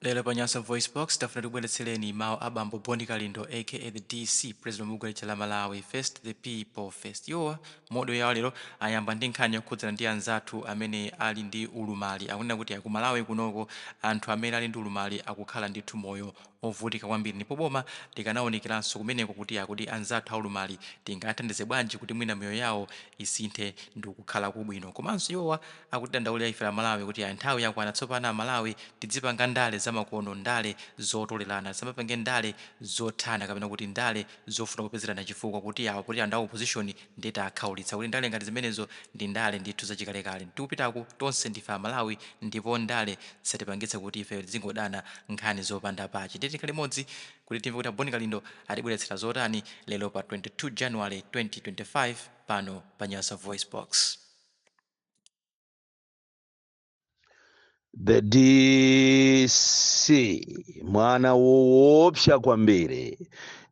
Lero pa Nyasa VoiceBox tafuna tikubweretsereni mawu a bambo Bon Kalindo aka the DC, president wa bungwe lija la Malawi First, the People First. Iwowa mu audio yawo lero ayamba ndi nkhani yokhudzana ndi anzathu amene ali ndi ulumali. Akunena kuti ku Malawi kunoko anthu amene ali ndi ulumali akukhala ndithu moyo ovutika kwambiri ndipo boma likanaunikiranso kumeneko kuti akuti anzathu aulumali tingathandize bwanji kuti mwina miyoyo yawo isinthe ndikukhalako bwino. Komanso iwowa akutidandaulira ife Amalawi kuti ayi nthawi yakwana tsopano Amalawi tidzipanga ndale zamakono, ndale zotolerana, tisamapange ndale zothana kapena kuti ndale zofuna kupezerana chifukwa kuti awa poti anthu a opposition ndiye taakhaulitsa kuti ndale ngati zimenezo ndi ndale ndithu zachikalekale. Tikupitaku tonse ndife Amalawi ndipo ndale zisatipangitse kuti ifeyo tidzingodana nkhani zopanda pache. Ndiye tikhale limodzi kuti timve kuti a Bon Kalindo atibweretsera zotani lero pa 22 January 2025 pano pa Nyasa VoiceBox. The DC mwana woopsa kwambiri.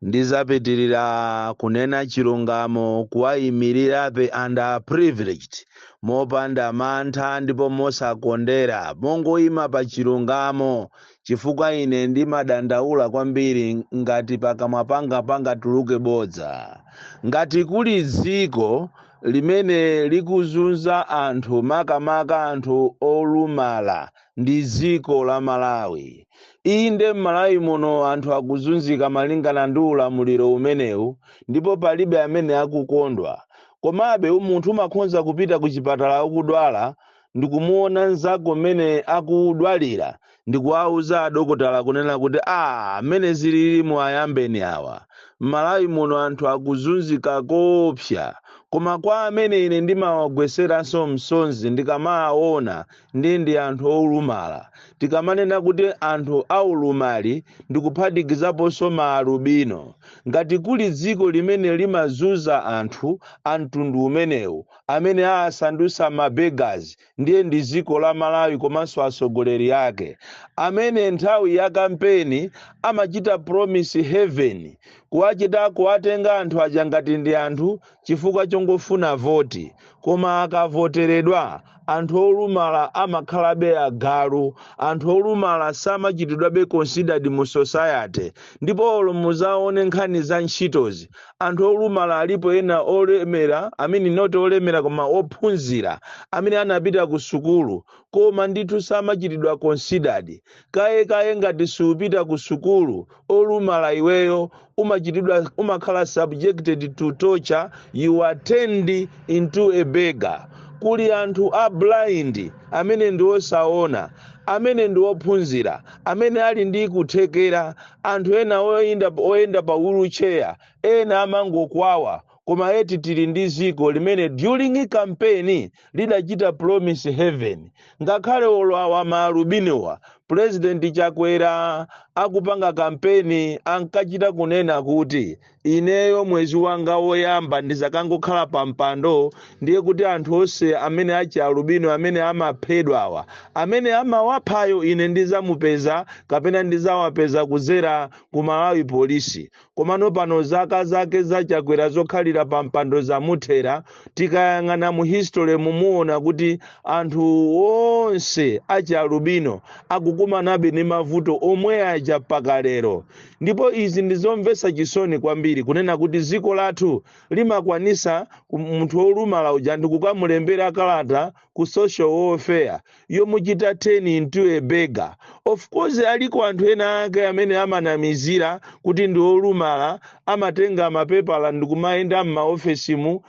Ndizapitirira kunena chilungamo, kuwayimirira the underprivileged mopanda mantha ndipo mosakondera, mongoyima pa chilungamo, chifukwa ine ndimadandaula kwambiri ngati pakamwa panga pangatuluke bodza. Ngati kuli dziko limene likuzunza anthu makamaka anthu olumala ndi dziko la Malawi. Inde m'Malawi muno anthu akuzunzika malingana ndi ulamuliro umenewu ndipo palibe amene akukondwa. Komabe munthu umakhonza kupita kuchipatala ukudwala ndikumuona mnzako mmene akudwalira ndikuwauza adokotala kunena kuti a mmene zililimu ayambeni awa. M'Malawi muno anthu akuzunzika koopsa, koma kwa amene ine ndimawagweseranso msonzi ndikamawaona ndi anthu olumala. Tikamanena kuti anthu aulumali ndikuphatikizaponso ma alubino. Ngati kuli dziko limene limazunza anthu a mtundu umenewu amene aasandutsa ma beggars ndiye ndi dziko la Malawi komanso atsogoleri ake amene nthawi ya kampeni amachita promise heaven kuwachita kuwatenga anthu aja ngati ndi anthu chifukwa chongofuna voti, koma akavoteredwa anthu olumala amakhalabe agalu. Anthu olumala samachitidwabe considered mu society, ndipo olo muzaone nkhani za ntchitozi, anthu olumala alipo ena olemera, I mean not olemera koma ophunzira amene anapita ku sukulu, koma ndithu samachitidwa considered. Kaye kaye ngati siupita ku sukulu olumala iweyo umachitidwa, umakhala subjected to torture, you are turned into a beggar. Kuli anthu a blind amene ndi osaona, amene ndi ophunzira, amene ali ndi kuthekera, anthu ena oyenda pa wheelchair, ena amangokwawa, koma eti tili ndi dziko limene during campaign lidachita promise heaven. Ngakhale olo awa maalubinowa, President Chakwera akupanga kampeni ankachita kunena kuti ineyo mwezi wanga woyamba ndizakangokhala pa mpando, ndiye kuti anthu onse amene achi alubino amene amaphedwawa, amene amawaphayo ine ndizamupeza kapena ndizawapeza kudzera ku Malawi Police. Komano pano zaka zake za Chakwera zokhalira pa mpando zamuthera. Tikayang'ana mu history mumuona kuti anthu onse achi alubino akukumanabe ndi mavuto omwe aja mpaka lero. Ndipo izi ndizomvetsa chisoni kwambiri kunena kuti dziko lathu limakwanisa munthu wolumala uja ndikukamulembera kalata ku social welfare yomuchita turn into a beggar. Of course aliko anthu ena ake amene amanamizira kuti ndi olumala, amatenga mapepala ndikumayenda m'maofesimu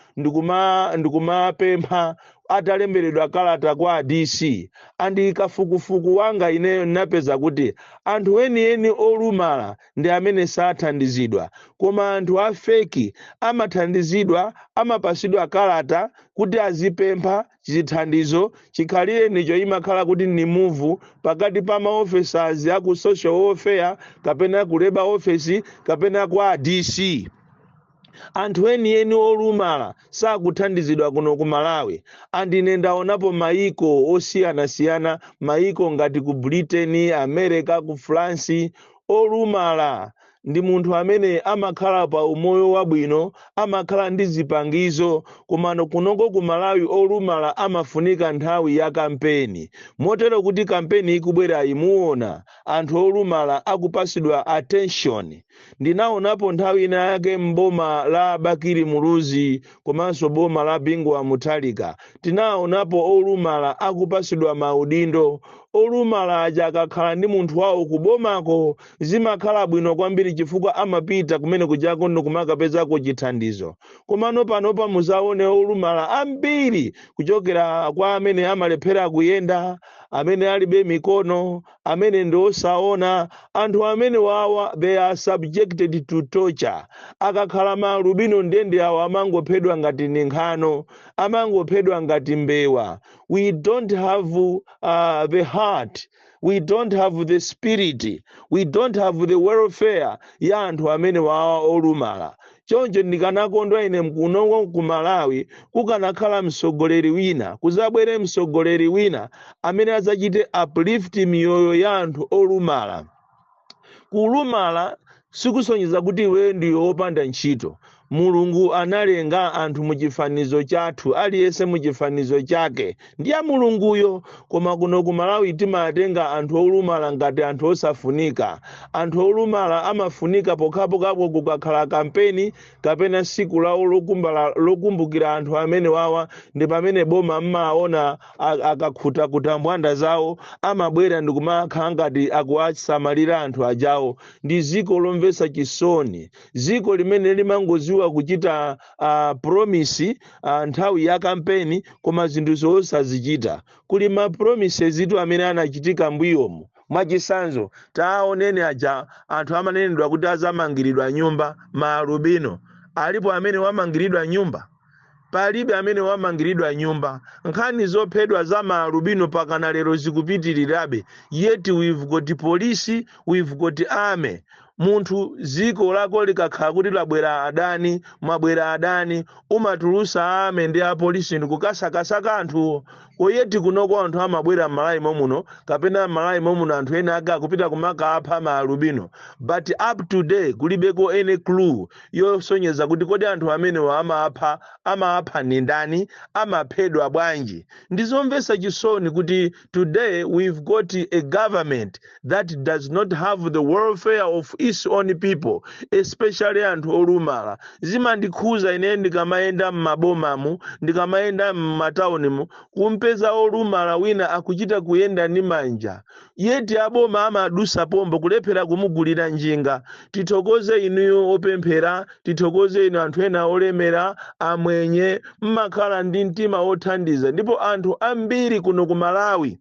ndikumapempha atalemberedwa kalata kwa DC. And kafukufuku wanga ineyo ndinapeza kuti anthu enieni olumala ndi amene sathandizidwa, koma anthu a fake amathandizidwa, amapasidwa kalata kuti azipempha chithandizo. Chikhalirenicho imakhala kuti ni move pakati pa ma officers aku social welfare kapena ku labor office kapena kwa DC. Anthu enieni olumala sakuthandizidwa kuno ku Malawi. And ine ndaonapo maiko osiyanasiyana, maiko ngati ku Britain, America, ku France, olumala Ndi munthu amene amakhala pa umoyo wabwino, amakhala ndi zipangizo. Komano kunoko ku Malawi olumala amafunika nthawi ya kampeni, motero kuti kampeni ikubwera imuona anthu olumala akupasidwa attention. Ndinaonapo nthawi ina yake mboma la Bakili Muluzi komanso boma la Bingu wa Mutharika, tinaonapo olumala akupasidwa maudindo. Olumala aja akakhala ndi munthu wawo kubomako, zimakhala bwino kwambiri, chifukwa amapita kumene kujako ndikumakapezako chithandizo. Komano panopa muzaone olumala ambiri, kuchokera kwa amene amalephera kuyenda, amene alibe mikono, amene ndi osaona, anthu amene wawa, they are subjected to torture. Akakhala maalubino, ndende awo amangophedwa ngati ninkhano, amangophedwa ngati mbewa. We don't have the heart, we don't have the spirit, we don't have the welfare ya anthu amene wawa olumala. Choncho ndikanakondwa ine kunoko ku Malawi kukanakhala mtsogoleri wina, kuzabwere mtsogoleri wina amene adzachite uplift miyoyo ya anthu olumala. Kulumala sikusonyeza kuti iwe ndiwe wopanda ntchito. Mulungu analenga anthu muchifanizo chathu, aliyense muchifanizo chake ndiye Mulunguyo. Koma kuno ku Malawi timatenga anthu olumala ngati anthu osafunika. Anthu olumala amafunika pokhapokhapo kukakhala kampeni kapena siku lawo lokumbukira anthu amene wawa, ndi pamene boma mmaona akakhutakuta mbwanda zawo, amabwera ndikumakhala ngati akuwasamalira anthu ajawo. Ndi ziko lomvetsa chisoni, ziko limene limangoziwa kuchita promise nthawi ya kampeni, koma zinthu zosazichita. Kuli ma promises itu amene anachitika mbuyomu. Mwachisanzo, taoneni aja anthu amanenedwa kuti azamangiridwa nyumba, maalubino. Alipo amene wamangiridwa nyumba? Palibe amene wamangiridwa nyumba. Nkhani zophedwa za maalubino pakana lero zikupitirirabe, yet we've got police, we've got army. Munthu ziko lako likakhala kuti labwera adani, mwabwera adani, umatulusa army ndi apolisi ndikukasakasaka anthuwo. Ko yet kunoko anthu amabwera m'Malawi momuno, kapena m'Malawi momuno anthu ena ake akupita kumaka apha maalubino, but up to day kulibeko any clue yosonyeza kuti kodi anthu amenewa amaapha ni ndani, amaphedwa bwanji? Ndizomvetsa chisoni kuti today we've got a government that does not have the welfare of its own people, especially anthu olumala. Zimandikhuza ine ndikamayenda m'mabomamu, ndikamayenda m'mataunimu, kumpeza olumala wina akuchita kuyenda ndi manja, yet aboma amadusa pombo kulephera kumugulira njinga. Tithokoze inuyo opemphera, tithokoze inu anthu ena olemera, amwenye, mmakhala ndi mtima wothandiza. Ndipo anthu ambiri kuno ku Malawi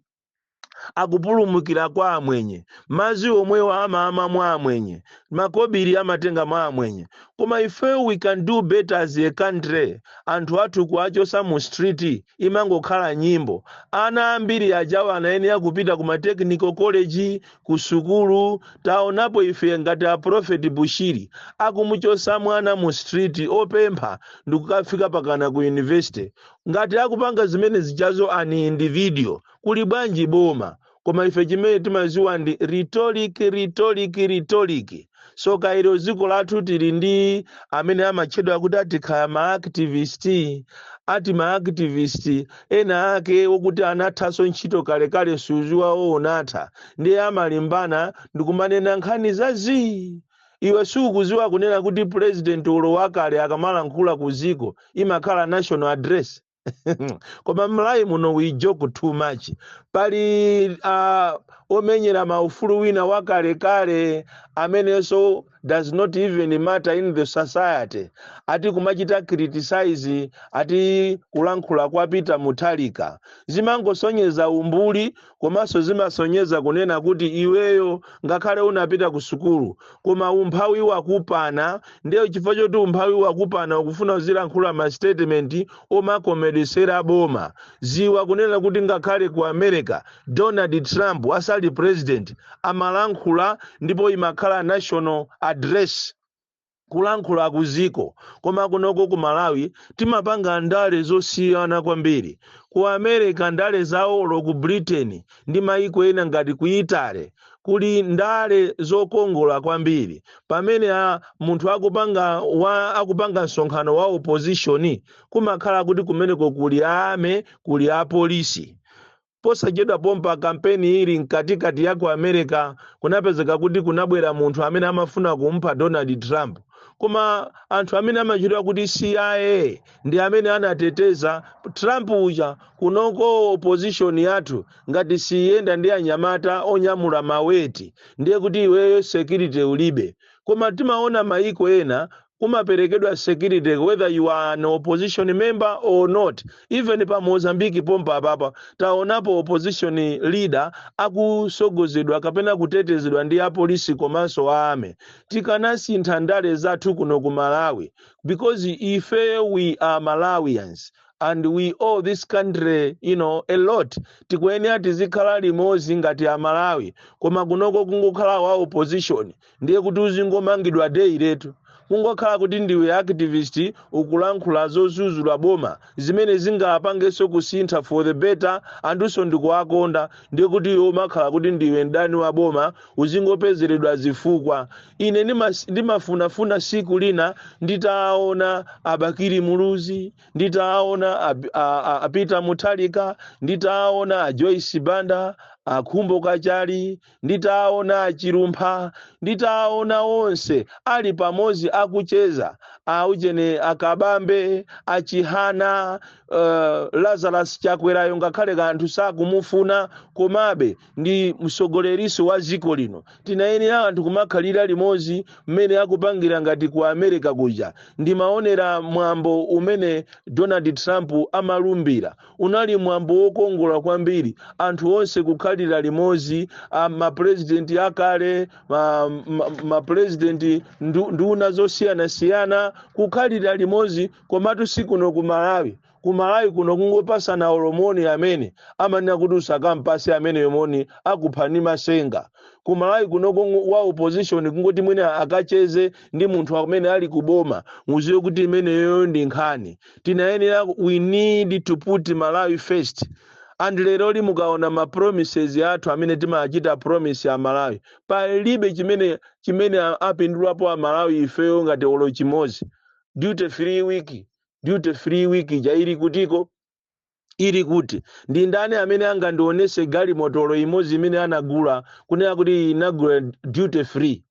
akupulumukira kwa amwenye. Madzi omwewo amamwa mwa amwenye, makobiri amatenga mwa amwenye. Koma ife we can do better as a country. Anthu athu kuachosa mu street imangokhala nyimbo. Ana ambiri ajawo anayenera kupita kuma technical college, ku sukulu. Taonapo ife ngati a Prophet Bushiri akumuchosa mwana mu street opempha ndikukafika pakana ku university. Ngati akupanga zimene zijazo an individual, kuli bwanji boma? Koma ife chimene timaziwa ndi rhetoric, rhetoric, rhetoric. So kairo dziko lathu tili ndi amene amatchedwa kuti atikhala ma activist, ati ma activist ena ake wokuti anathanso ntchito kalekale, suziwawo unatha, ndiye amalimbana ndikumanena nkhani zazii. Iwe sukuziwa kunena kuti president ulo wakale akamalankhula ku ziko imakhala national address. Koma m'Malawi muno we joke too much. Pali omenyera maufulu wina wakalekale amenenso does not even matter in the society, ati kumachita criticize ati kulankhula kwa Peter Mutharika. Zimangosonyeza umbuli, komanso zimasonyeza kunena kuti iweyo ngakhale unapita ku sukulu, koma umphawi wakupana. Ndiye chifukwa choti umphawi wakupana, ukufuna uzilankhula ma statement omakomedesera boma. Ziwa kunena kuti ngakhale ku America Donald Trump asali president amalankhula, ndipo imakhala national address, kulankhula kuziko. Koma kunoko ku Malawi timapanga ndale zosiyana kwambiri. Ku America ndale zawolo, ku Britain ndi maiko ena ngati ku Italy, Kuli ndale zokongola kwambiri pamene munthu akupanga msonkhano wa opposition, kumakhala kuti kumeneko kuli army, kuli apolisi. Posachedwa pompa, kampeni ili mkatikati ya ku America, kunapezeka kuti kunabwera munthu amene amafuna kumpha Donald Trump, koma anthu amene amachitwa kuti CIA ndi amene anateteza Trump uja. Kunoko opposition yathu ngati siyenda ndi anyamata onyamula maweti, ndiye kuti iweyo security ulibe. Koma timaona maiko ena kumaperekedwa security whether you are an opposition member or not. Even pa Mozambique pompa apapa, taonapo opposition leader akusogozedwa kapena kutetezedwa ndi apolisi komanso army. Tikanasintha ndale zathu kuno ku Malawi, because ife we are Malawians and we owe this country a lot. Tikuyenera tizikhala limodzi ngati Amalawi. Koma kunoko kungokhala wa opposition, ndiye kuti uzingomangidwa day letu. Kungokhala kuti ndiwe activist, ukulankhula zozuzula boma zimene zingapangenso kusintha for the better, anthunso ndikuwakonda, ndiye kuti iwe umakhala kuti ndiwe mdani wa boma, uzingopezeredwa zifukwa. Ine ndimafunafuna siku lina nditaona a Bakili Muluzi, nditaona a Peter Mutharika, nditaona a Joyce Banda, a Khumbo Kachali, nditaona a Chilumpha, nditaona onse ali pamodzi akucheza, auchene akabambe, achihana, Lazarus Chakwerayo, ngakhale kanthu sakumufuna, komabe ndi msogoleriso wa dziko lino. Tinayenera anthu kumakhalira limodzi mmene akupangira ngati ku America kuja. Ndimaonera mwambo umene Donald Trump amalumbira, unali mwambo wokongola kwambiri, anthu onse kukhalira limodzi, mapurezidenti akale, mapurezidenti, nduna zosiyanasiyana kukhalira limodzi. Komatu sikuno ku Malawi. Ku Malawi kuno kungopasana olo moni, amene amanena kuti usakampase amene moni, akuphani masenga. Ku Malawi kuno wa opposition kungoti mwene akacheze ndi munthu amene ali kuboma, muziwe kuti imeneyo ndi nkhani. Tinayenera, we need to put Malawi first. And lero mukaona ma promises athu amene timachita promise a Malawi, palibe chimene apindulapo a Malawi ifeyo ngati olo chimodzi. Duty free week, duty free week ija ili kutiko? Ili kuti? Ndi ndani amene angandionese galimotolo imodzi imene anagula, kunena kuti inagula duty free?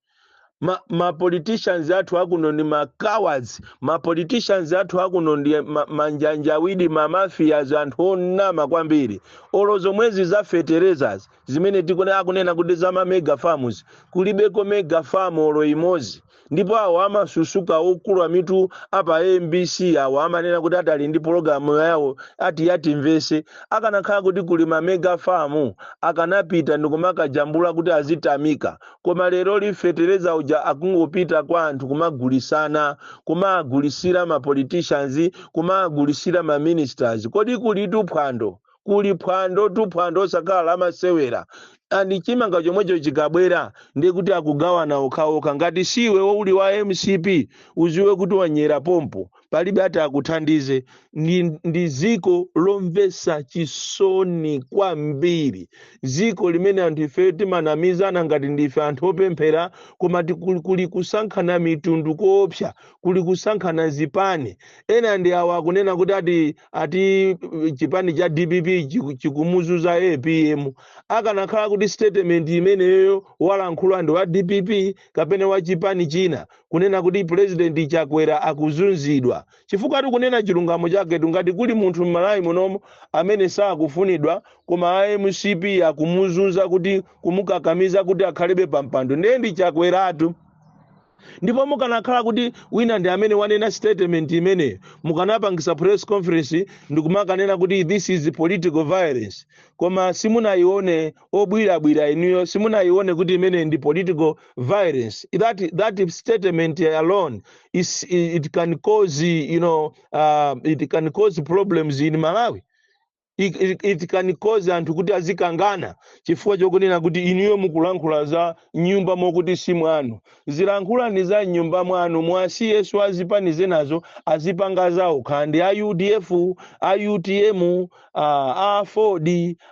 Ma politicians athu akuno ndi ma cowards. Ma politicians athu akuno ndi manjanjawidi, ma mafias, anthu onama kwambiri. Olo zomwezi za fertilizers zimene tikune akunena kuti za ma mega farms, kulibeko mega farm olo imodzi. Ndipo awo amasusuka okula mitu apa MBC, awo amanena kuti atali ndi pologalamu yawo ati yatimvese, akanakhala kuti kuli ma mega farm akanapita ndikumakajambula kuti azitamika. Koma lero lifetereza uja akungopita kwa anthu kumagulisana, kumagulisira ma politicians, kumagulisira ma ministers. Kodi kulitu phwando? Kuli phwando tu, phwando osakhala amasewera. And chimanga chomwecho chikabwera, ndiye kuti akugawana okhaokha. Ngati siwe uli wa MCP, uziwe kuti wanyera pompo, palibe ati akuthandize. Ndi ziko lomvetsa chisoni kwambiri, ziko limene anthu ife timanamizana ngati ndife anthu opemphera, koma kuli kusankhana mitundu koopsa, kuli kusankhana zipani. Ena ndi awa akunena kuti ati chipani cha DPP chikumuzuza APM. Akanakhala kuti statement imeneyo walankhula ndi wa DPP kapena wa chipani china, kunena kuti President Chakwera akuzunzidwa, chifukwa tikunena chilungamo chake, tungati kuli munthu m'Malawi munomo amene sakufunidwa koma a MCP akumuzunza kuti kumukakamiza kuti akhalebe pampando, ndiye ndi Chakweratu. Ndipo mukanakhala kuti wina ndi amene wanena statement imeneyo, mukanapangisa press conference ndikumakanena kuti this is political violence. Koma simunayione, obwirabwira inuyo, simunayione kuti imene ndi political violence. That statement alone is, it can cause problems in Malawi. It can cause anthu kuti azikangana chifukwa chokunena kuti inuyo mukulankhula za nyumba mokuti si mwanu. Zilankhulani za nyumba mwanu, mwasiyeso azipani zenazo azipanga zawo, kandi a UDF, a UTM, a Ford,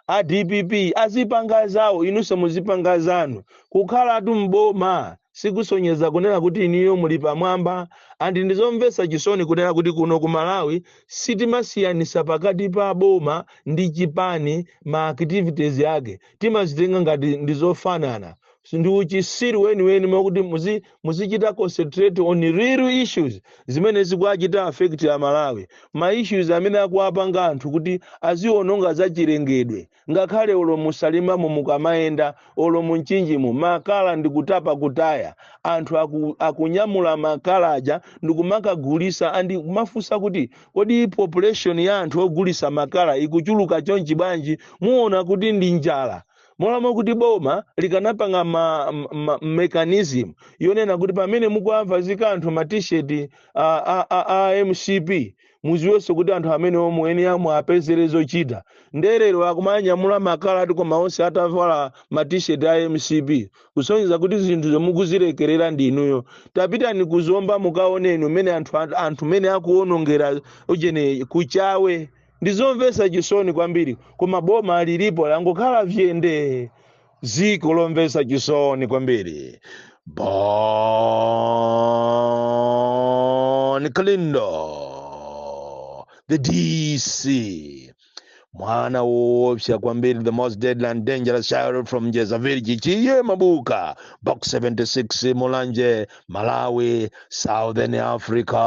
a DPP, azipanga zawo, inunso muzipanga zanu. Kukhalatu mboma sikusonyeza kunena kuti inuyo muli pamwamba. And ndizomvetsa chisoni kunena kuti kuno ku Malawi sitimasiyanisa pakati pa boma ndi chipani. Ma activities yake timazitenga ngati ndizofanana. Ndi uchisiru weniweni mwakuti muzichita concentrate on real issues zimene zikuachita affect a Malawi, ma issues amene akuapanga anthu kuti aziononga zachilengedwe. Ngakhale olo musalimamo, mukamayenda olo munchinjimo, makala ndikutapa kutaya, anthu akunyamula makala aja ndikumakagulisa. And kumafunsa kuti kodi population ya anthu ogulisa makala ikuchuluka chonchi bwanji? Muona kuti ndi njala. Molamo kuti boma likanapanga ma mechanism yonena kuti pamene mukuamva zikanthu ma T-shirt a MCP, muziwenso kuti anthu amene omwe eni amwe apezere zochita. Nderero akumanyamula makala ati, koma onse atavala ma T-shirt a MCP, kusonyeza kuti zinthu zomukuzilekerera ndi inuyo. Tapitani kuzomba, mukaoneni umene anthu mene akuwonongera ujene kuchawe. Ndizomvetsa chisoni kwambiri, koma boma lilipo langokhala vyende. Ziko lomvetsa chisoni kwambiri. Bon Kalindo, the DC, mwana woopsa kwambiri, the most deadly and dangerous child from Jeza Village, Chiye Mabuka, Box 76, Mulanje, Malawi, Southern Africa.